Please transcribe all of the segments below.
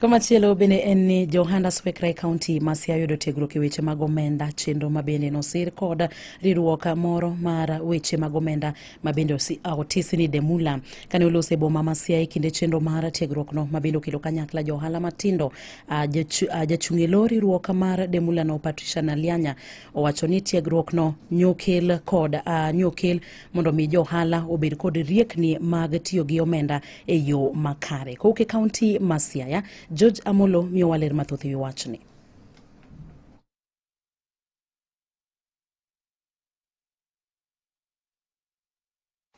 Komachielo bende en ni Johanda Swekrai County ma Siaya yudo tiegruok e weche mag omenda, chenro ma bende nosir kod riwruok moro mar weche mag omenda ma bende otisi ni Demula. Kane olose e boma ma Siaya e kinde chenro mar tiegruokno ma bende okelo kanyakla jo ohala matindo, jachung' e lo riwruok mar Demula no Patricia Nalianya owacho ni tiegruokno nyokel kod nyokel mondo mi jo ohala obed kod riekni mag tiyo gi omenda e yo makare. Kowuok e kaunti ma Siaya, George Amolo miyowa ler mathoth ewi wachni.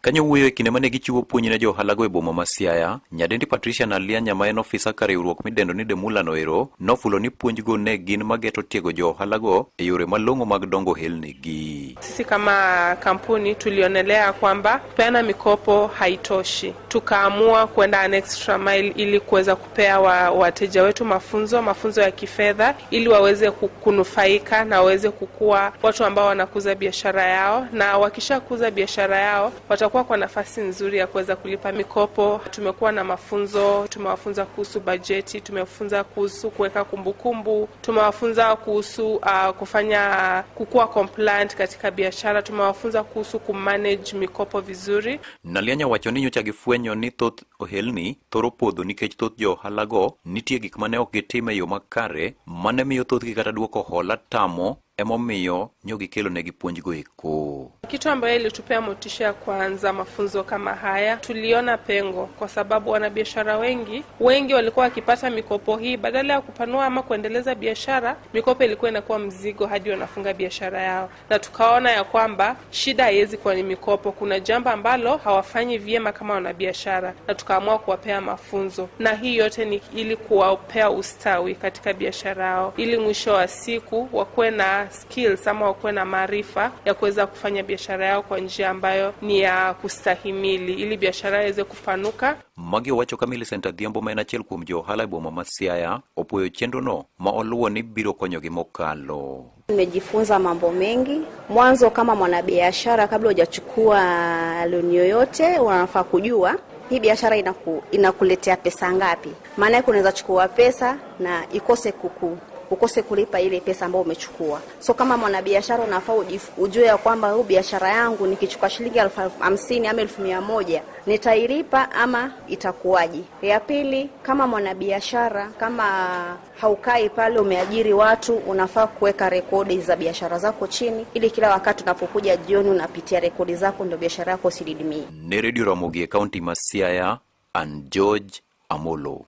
Kanyo wuoyo e kinde mane gichiwo puonj ne jo ohalago e boma ma Siaya, nyadendi Patricia Nalianya ma en ofisa ka riwruok midendo ni Demula no ero, nofulo ni puonjgo ne gin mageto tiego jo ohalago e yore malong'o mag dongo ohelnigi. Sisi kama kampuni tulionelea kwamba kupeana mikopo haitoshi, tukaamua kwenda an extra mile ili kuweza kupea wateja wetu mafunzo ya kifedha ili waweze kunufaika na waweze kukua watu ambao wanakuza biashara yao, na wakishakuza biashara yao watakuwa kwa nafasi nzuri ya kuweza kulipa mikopo. Tumekuwa na mafunzo, tumewafunza kuhusu bajeti, tumewafunza kuhusu kuweka kumbukumbu, tumewafunza kuhusu kufanya kukua compliant katika biashara, tumewafunza kuhusu kumanage mikopo vizuri. Nalianya wacho ni nyocha gifwenyo ni thoth ohelni thoro podho nikech thoth jo ohalago nitie gik mane ok gitim e yo makare mane miyo thothgi kata duoko hola tamo, emomiyo nyo gikelo negi puonjgo eko. Kitu ambayo ilitupea motisha ya kuanza mafunzo kama haya, tuliona pengo kwa sababu wanabiashara wengi walikuwa wakipata mikopo hii, badala ya kupanua ama kuendeleza biashara, mikopo ilikuwa inakuwa mzigo hadi wanafunga biashara yao. Na tukaona ya kwamba shida haiwezi kuwa ni mikopo, kuna jambo ambalo hawafanyi vyema kama wanabiashara, na tukaamua kuwapea mafunzo. Na hii yote ni ili kuwapea ustawi katika biashara yao, ili mwisho wa siku wakuwe na skills ama wakuwe na maarifa ya kuweza kufanya biashara yao kwa njia ambayo ni ya kustahimili, ili biashara iweze kupanuka. Magi owacho ka Millicent Adhiambo ma en achiel kuom jo ohala e boma ma Siaya opuoyo chenrono ma oluwo ni biro konyogi mokalo. Nimejifunza mambo mengi. Mwanzo kama mwanabiashara, kabla hujachukua loan yoyote, unafaa kujua hii biashara inakuletea pesa ngapi. Maana yake unaweza chukua pesa na ukose kulipa ile pesa ambayo umechukua. So kama mwanabiashara unafaa ujue ya kwamba hii biashara yangu nikichukua shilingi 50,000 ama 100,000 nitailipa ama itakuwaje. Ya pili, kama mwanabiashara, kama haukai pale umeajiri watu, unafaa kuweka rekodi za biashara zako chini, ili kila wakati unapokuja jioni unapitia rekodi zako ndio biashara yako isididimie. Ne Radio Ramogi e kaunti ma Siaya, and George Amolo.